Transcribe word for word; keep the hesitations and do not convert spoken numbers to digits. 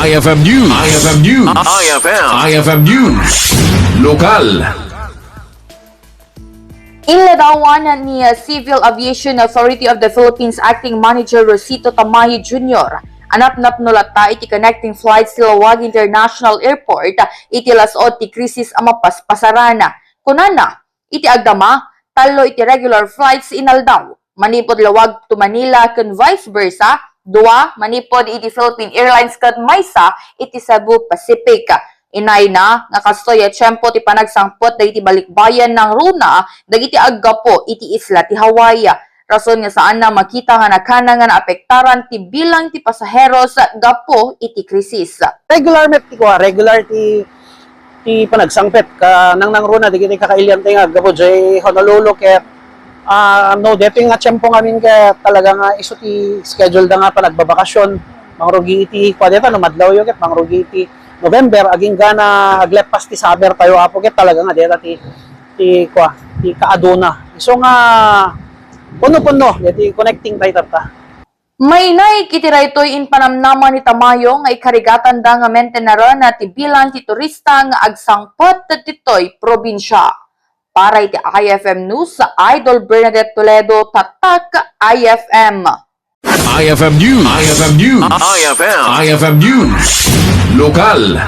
I F M News. I F M News. I F M. I F M News. Lokal. Inladawan ni Civil Aviation Authority of the Philippines Acting Manager Rosito Tamayo Junior a napnapno latta iti connecting flights ti Laoag International Airport iti las-ud ti krisis a mapaspasaran. Kunana, iti agdama, tallo iti regular flights inaldaw, manipud Laoag to Manila ken vice versa, dua manipud iti Philippine Airlines ken maysa iti Cebu Pacific. Inayna nga kastoy a tiempo ti panagsangpet dagiti balikbayan nangruna dagiti aggapu iti isla ti Hawaii. Rason nga saanna makita nga nakana nga naapektaran ti bilang ti pasaheros gapu iti krisis. Regular met ti kua, regular ti, ti panagsangpet ka nangnangruna dagiti kakailiante nga aggapu jay Honolulu ket, ah, no, detoy nga tiempo ngamin ket talaga nga isu ti schedule da nga panagbabakasyon. Mangrugi iti kua deta no madlawyo ket mangrugi iti November, agingga na agleppas ti summer tayo, Apo, ket talaga nga deta ti, ti kua, ti kaaduna. Isu nga punno-punno deti connecting tayo tatta. Mainay iti daytoy impanamnama ni Tamayo nga ikarigatanda nga mentenaren ti bilang ti turista nga agsangpet ditoy probinsia. Para iti I F M News, Idol Bernadette Toledo, Tatak I F M. I F M News. I F M News. I F M. I F M News. Lokal.